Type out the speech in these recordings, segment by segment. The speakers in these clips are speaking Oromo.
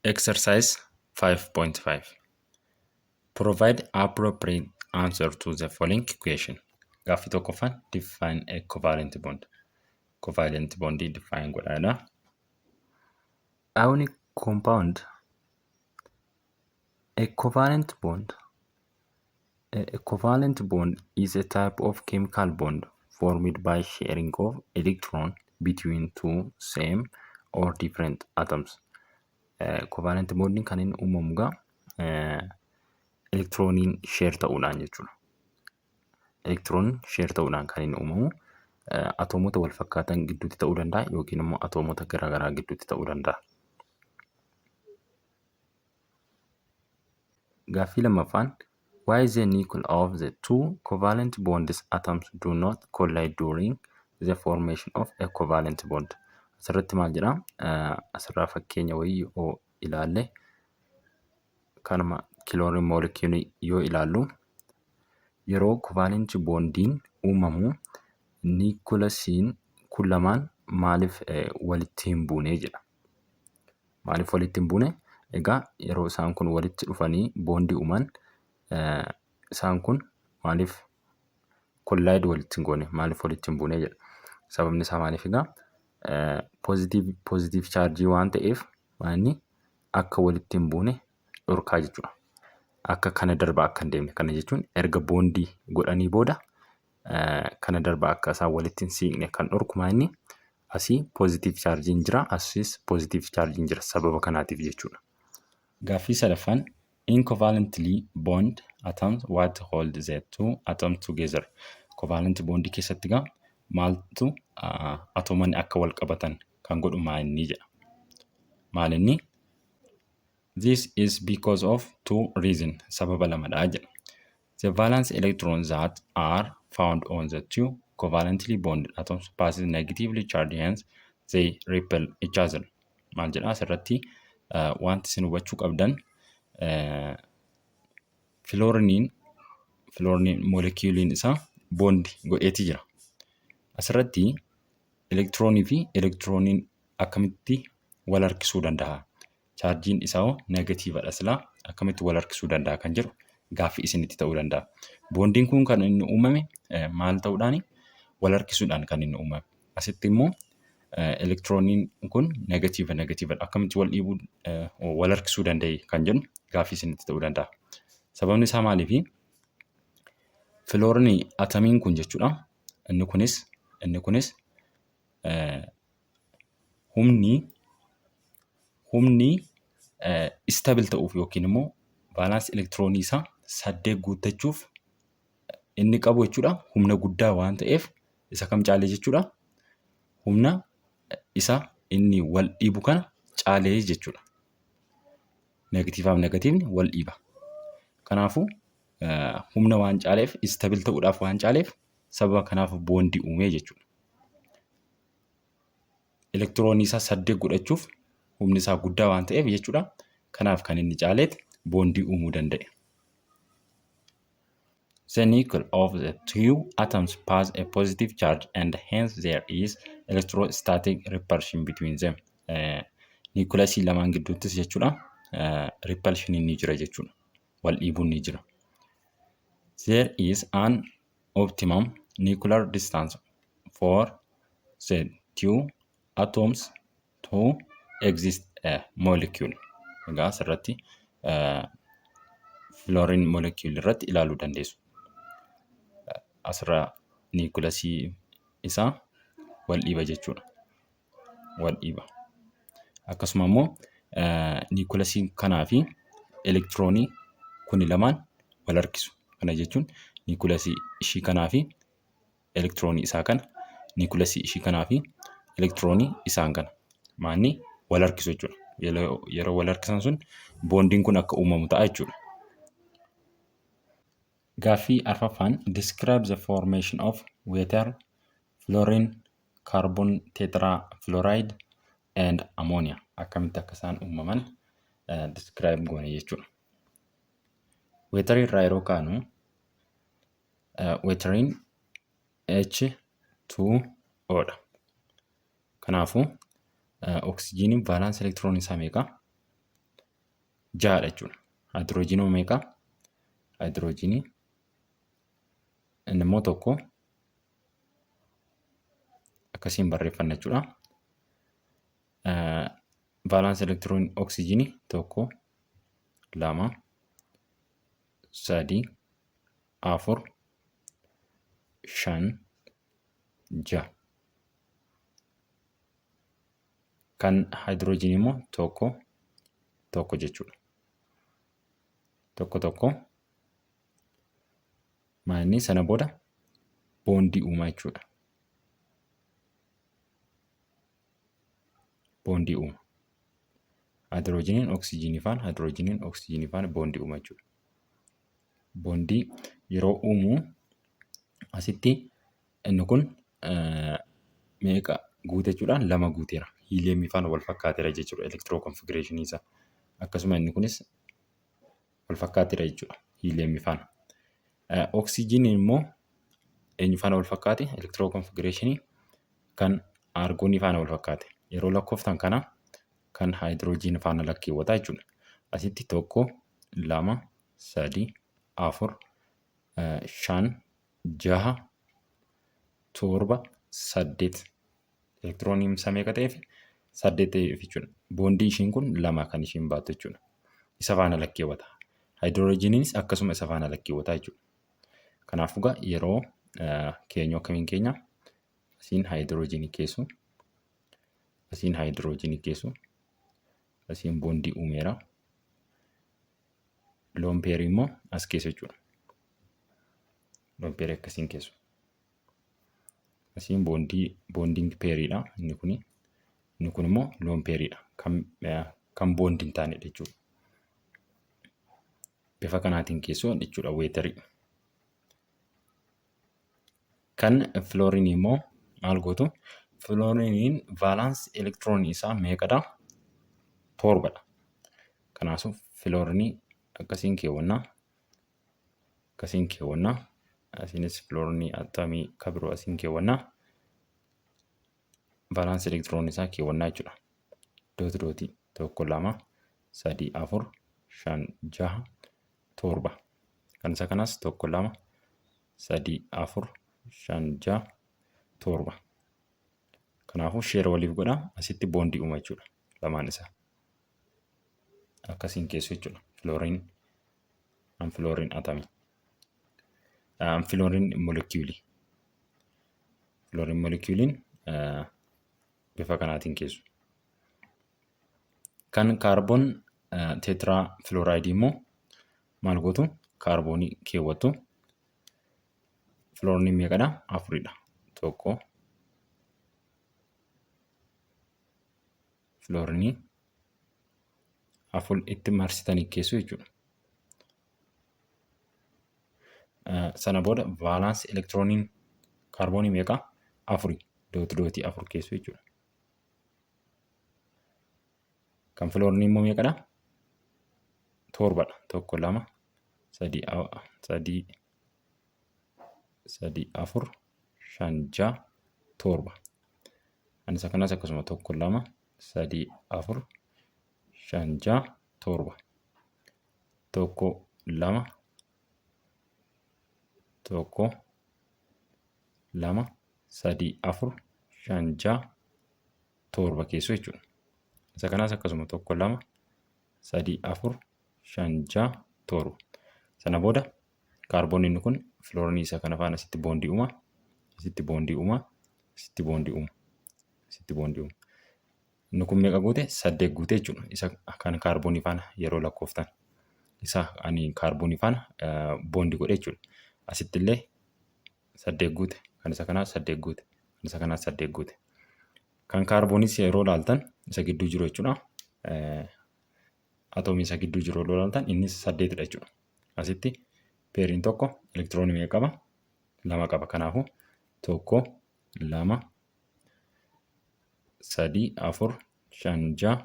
Exercise 5.5. Provide appropriate answer to the following question. Gaaffii tokkoffaan, define a covalent bond. Covalent bond define godhaadha. Ionic compound. A covalent bond is a type of chemical bond formed by sharing of electron between two same or different atoms. Covalent bond kan inni uumamu gaa elektirooniin share ta'uudhaan jechuudha. Elektirooniin share ta'uudhaan kan inni uumamu atoomota wal fakkaatan gidduutti ta'uu danda'a yookiin immoo atoomota garaagaraa gidduutti ta'uu danda'a. Gaaffii lammaffaan, why the nuclei of the two covalent bonds atoms do not collide during the formation of a covalent bond? Asirratti maal jedhaa? Asirraa fakkeenya wayii yoo ilaalle, kanuma chlorine molecule yoo ilaallu, yeroo covalent bondiin uumamu nucleusiin kun lamaan maaliif walitti hin buune jedha. Maaliif walitti hin buune? Egaa yeroo isaan kun walitti dhufanii bondii uuman, isaan kun maaliif collide walitti hin goone, maaliif walitti hin buune jedha. Sababni isaa maaliif egaa? Positive charge waan ta'eef inni akka walitti hin buune dhorkaa jechuudha. Akka kana darbaa akka hin deemne, kana jechuun erga bondii godhanii booda kana darbaa akka isaan walitti hin siiqne kan dhorku inni asii positive chargeiin jira, asiis positive chargeiin jira, sababa kanaatiif jechuudha. Gaaffii sadaffaan, in covalently bond atoms, what hold the two atoms together? Covalent bond keessatti gaa maaltu atoomonni akka wal qabatan kan godhu maalinni jedha. Maalinni? This is because of two reasons. Sababa lamadha jedha. The valence electrons that are found on the two covalently bonded atoms passes negatively charged, hence they repel each other. Maal jedha asirratti? Wanti isin hubachuu qabdan, fluorine moleculeiin isaa bond godheeti jira. Asirratti elektiroonii fi elektirooniin akkamitti wal harkisuu danda'a? Chargeiin isaa hoo negativedha silaa, akkamitti wal harkisuu danda'a kan jedhu gaaffii isinitti ta'uu danda'a. Bondiin kun kan inni uumame maal ta'uudhaani? Wal harkisuudhaan kan inni uumame. Asitti immoo elektirooniin kun negative negativedha. Akkamitti wal dhiibuu, wal harkisuu danda'e kan jedhu gaaffii isinitti ta'uu danda'a. Sababni isaa maaliifi? Fluorine atomiin kun jechuudha. Inni kunis humni stable ta'uuf yookiin immoo valence elektiroonii isaa 8 guuttachuuf inni qabu jechuudha. Humna guddaa waan ta'eef isa kam caalee jechuudha? Humna isa inni wal dhiibu kana caalee jechuudha. Negativeaaf negativeni wal dhiiba. Kanaafuu humna waan caaleef, stable ta'uudhaaf waan caaleef, sababa kanaaf bondii uumee jechuudha. Elektiroonii isaa 8 godhachuuf humni isaa guddaa waan ta'eef jechuudha. Kanaaf kan inni caaleet bondii uumuu danda'e. The nuclei of the two atoms pass a positive charge and hence there is electrostatic repulsion between them. Nucleusii lamaan gidduuttis jechuudha. Repulsion ni jira jechuudha. Wal dhiibuun ni jira. There is an optimum nuclear distance for the two atoms to exist a molecule. Egaa asirratti fluorine molecule irratti ilaaluu dandeessu. Asirraa nucleusii isaa wal dhiiba jechuudha. Wal dhiiba. Akkasuma immoo nucleusii kanaa fi elektiroonii kuni lamaan wal harkisu. Kana jechuun nucleusii ishii kanaa fi elektiroonii isaa kana, nucleusii ishii kanaa fi elektiroonii isaan kana maanni wal harkisu jechuudha. Yeroo wal harkisan sun bondiin kun akka uumamu ta'a jechuudha. Gaaffii arfaffaan, describe the formation of water, fluorine, carbon tetrafluoride and ammonia. Akkamitti akka isaan uumaman describe goone jechuudha. Waterii irraa yeroo kaanu, wateriin H2O dha. Kanaafuu oksijiiniin valence elektiroonii isaa meeqa? Ja'adha jechuudha. Haayidiroojiinii meeqa? Haayidiroojiinii inni immoo tokko akkasiin barreeffanna jechuudha. Valence elektiroonii oksijiinii tokko, lama, sadi, afur, shan, ja'a. Kan haayidiroojiinii immoo tokko, tokko jechuudha. Tokko tokko maalinni sana booda boondii uumaa jechuudha. Boondii uuma. Haayidiroojiniin oksijiinii faana haayidiroojiniin oksijiinii faana boondii uuma jechuudha. Boondii yeroo uumu asitti inni kun meeqa guute jechuudha? Lama guuteera. Hiiliyeemii faana wal fakkaateera jechuudha electron configurationii isaa. Akkasuma inni kunis wal fakkaateera jechuudha hiiliyeemii faana. Oksijiiniin immoo eenyu faana wal fakkaate? Electron configurationii kan aargoonii faana wal fakkaate. Yeroo lakkooftan kana kan haayidiroojiin faana lakkeewwata jechuudha. Asitti tokko, lama, sadi, afur, shan, jaha, torba, saddeet. Elektirooniin isaa meeqa ta'eef? Saddeet ta'eef jechuudha. Boondii ishiin kun lama kan ishiin baattu jechuudha. Isa faana lakkeewwata. Haayidiroojiiniinis akkasuma isa faana lakkeewwata jechuudha. Kanaafuu egaa yeroo keenyu akkamiin keenya? Asiin haayidiroojiinii keessu, asiin haayidiroojiinii keessu, asiin boondii uumeera. Lone pairii immoo as keessa jechuudha. Lone pairii akkasiin keessu. Asiin boondii bonding pairiidha inni kuni. Inni kun immoo lone pairiidha. Kan boondii hin taanedha jechuudha. Bifa kanaatiin keessoo jechuudha waterii. Kan filooriinii immoo maal gootu? Filooriiniin valence elektiroonii isaa meeqadha? Torbadha. Kanaafuu filooriinii akkasiin keewwannaa. Akkasiin keewwannaa. Asiinis filooriinii atomii kan biroo asiin keewwannaa. Valence elektiroonii isaa keewwannaa jechuudha. Dot dotii tokko, lama, sadi, afur, shan, jaha, torba. Kan isa kanaas tokko, lama, sadi, afur, shan, jaha, torba. Kanaafuu share waliif godha asitti boondii uuma jechuudha lamaan isaa. Akkasiin keessu jechuudha. Filooriin an filooriin atomii. An filooriin molekiulii. Filooriin molekiuliin bifa kanaatiin keessu. Kan carbon tetrafluorideii immoo maal gootu? Kaarboonii keewwattu. Filooriin meeqadha? Afuridha. Tokko, filoorinii afur itti marsitanii keessu jechuudha. Sana booda valence elektirooniin kaarboonii meeqa? Afuri. Dot dotii afur keessu jechuudha. Kan filoorinii immoo meeqadha? Torbadha. Tokko, lama, sadii, sadii, sadii, afur, shan, ja'a, torba. Kan isa kanas akkasuma tokko, lama, sadii, afur, shan, ja'a, torba. Tokko, lama, tokko, lama, sadii, afur, shan, ja'a, torba keessu jechuudha. Isa kanaas akkasuma tokko, lama, sadii, afur, shan, ja'a, torba. Sana booda kaarbooniin kun filoorinii isa kana faana asitti boondii uuma, asitti boondii uuma, asitti boondii uuma, asitti boondii uuma. Inni kun meeqa guute? Saddeet guute jechuudha. Isa kan kaarboonii faana yeroo lakkooftan. Isa ani kaarboonii faana boondii godhe jechuudha. Asitti illee saddeet guute. Kan isa kanaas saddeet guute. Kan isa kanaas saddeet guute. Kan kaarbooniis yeroo ilaaltan isa gidduu jiru jechuudha. Atoomii isa gidduu jiru yeroo ilaaltan innis saddeetidha jechuudha. Asitti pairiin tokko elektiroonii meeqa qaba? Lama qaba. Kanaafuu tokko, lama, sadii, afur, shan, ja'a,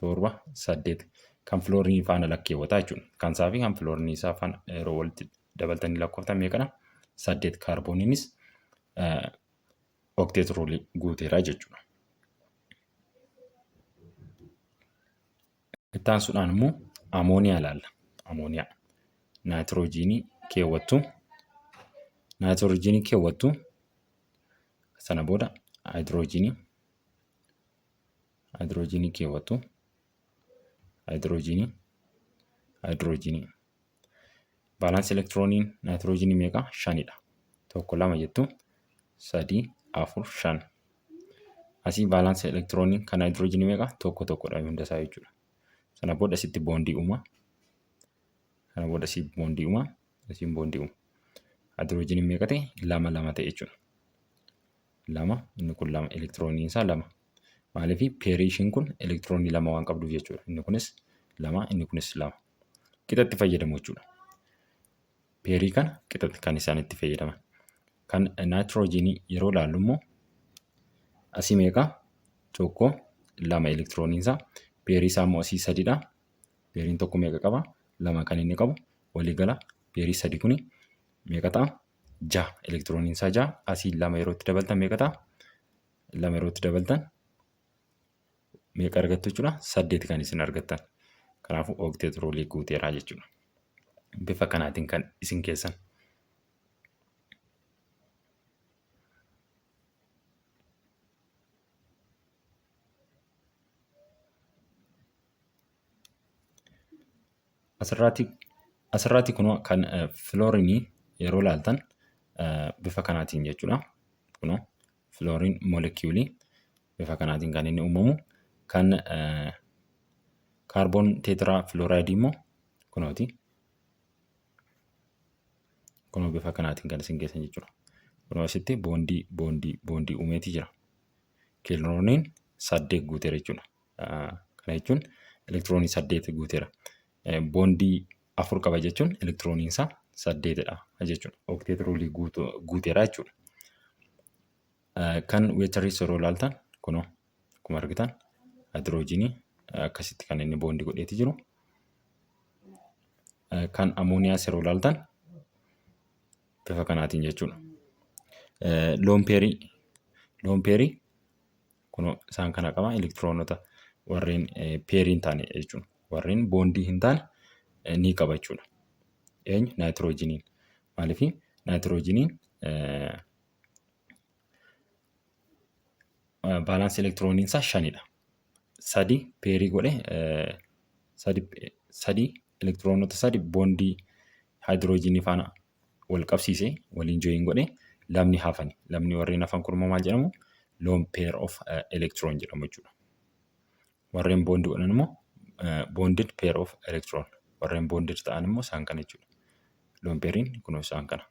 torba, saddeet. Kan filoorinii faana lakkeewwataa jechuudha. Kan isaa fi kan filoorinii isaa faana yeroo walitti dabaltanii lakkooftan meeqadha? Saddeet. Kaarbooniinis octet ruleii guuteera jechuudha. Itti aansuudhaan immoo amooniyaa ilaalla. Amooniyaa. Naayitiroojiinii keewwattu. Naayitiroojiinii keewwattu. Sana booda haayidiroojiinii haayidiroojiinii keewwattu. Haayidiroojiinii haayidiroojiinii. Vaalaansii elektirooniin naayitiroojiinii meeqa? Shanidha. Tokko lama jettu. Sadii afur shan. Asii vaalaansii elektirooniin kan haayidiroojiinii meeqa? Tokko tokkodha hunda isaa jechuudha. Sana booda asitti boondii uuma. Sana booda asii boondii uuma. Asiin boondii uuma. Haayidiroojiiniin meeqa ta'e? Lama lama ta'e jechuudha. Lama inni kun lama elektirooniin isaa lama. Maaliif peerii ishiin kun elektiroonii lama waan qabduuf jechuudha. Inni kunis lama inni kunis lama. Qixatti fayyadamu jechuudha. Peerii kana qixatti kan isaan itti fayyadaman. Kan naayitiroojiinii yeroo ilaallu immoo asii meeqa? Tokko lama elektirooniin isaa. Peerii isaa immoo asii sadidha. Peeriin tokko meeqa qaba? Lama kan inni qabu. Waliigala peerii sadi kuni meeqa ta'a? Ja'a. Elektirooniin isaa ja'a. Asii lama yeroo itti dabaltan meeqa ta'a? Lama yeroo itti dabaltan meeqa argattu jechuudha? Saddeet kan isin argattan. Kanaafuu octet rule guuteera jechuudha. Bifa kanaatiin kan isin keessan. Asirraati asirraati kunoo kan filoorinii yeroo ilaaltan bifa kanaatiin jechuudha. Kunoo filooriin moolekiyuulii bifa kanaatiin kan inni uumamu. Kan kaarboon teetiraa filooraayidii immoo kunooti. Kunoo bifa kanaatiin kan isin geessan jechuudha. Kunoo asitti boondii boondii boondii uumeeti jira. Kilooriin saddeet guuteera jechuudha. Kana jechuun elektiroonii saddeet guuteera. Boondii afur qaba jechuun elektirooniin isaa saddeetidha jechuudha. Okteet ruulii guuteera jechuudha. Kan weetarii yeroo ilaaltan kunoo akkuma argitan haayidroojinii akkasitti kan inni boondii godheeti jiru. Kan amooniyaas yeroo ilaaltan bifa kanaatiin jechuudha. Loompeerii loompeerii kunoo isaan kana qaba elektiroonota warreen peerii hin taane jechuudha. Warreen boondii hin taane ni qaba jechuudha. Eenyu naayitiroojiiniin. Maaliif naayitiroojiiniin vaalaansii elektirooniin isaa shanidha. Sadi peerii godhe sadi elektiroonota sadi boondii haayidiroojiinii faana wal qabsiise waliin jooyin godhe lamni hafani. Lamni warreen hafan kun immoo maal jedhamu? Lone pair of electron jedhamu jechuudha. Warreen boondi godhan immoo bonded pair of electron. Warreen bonded ta'an immoo isaan kana jechuudha. Lone pairiin kunoo isaan kana.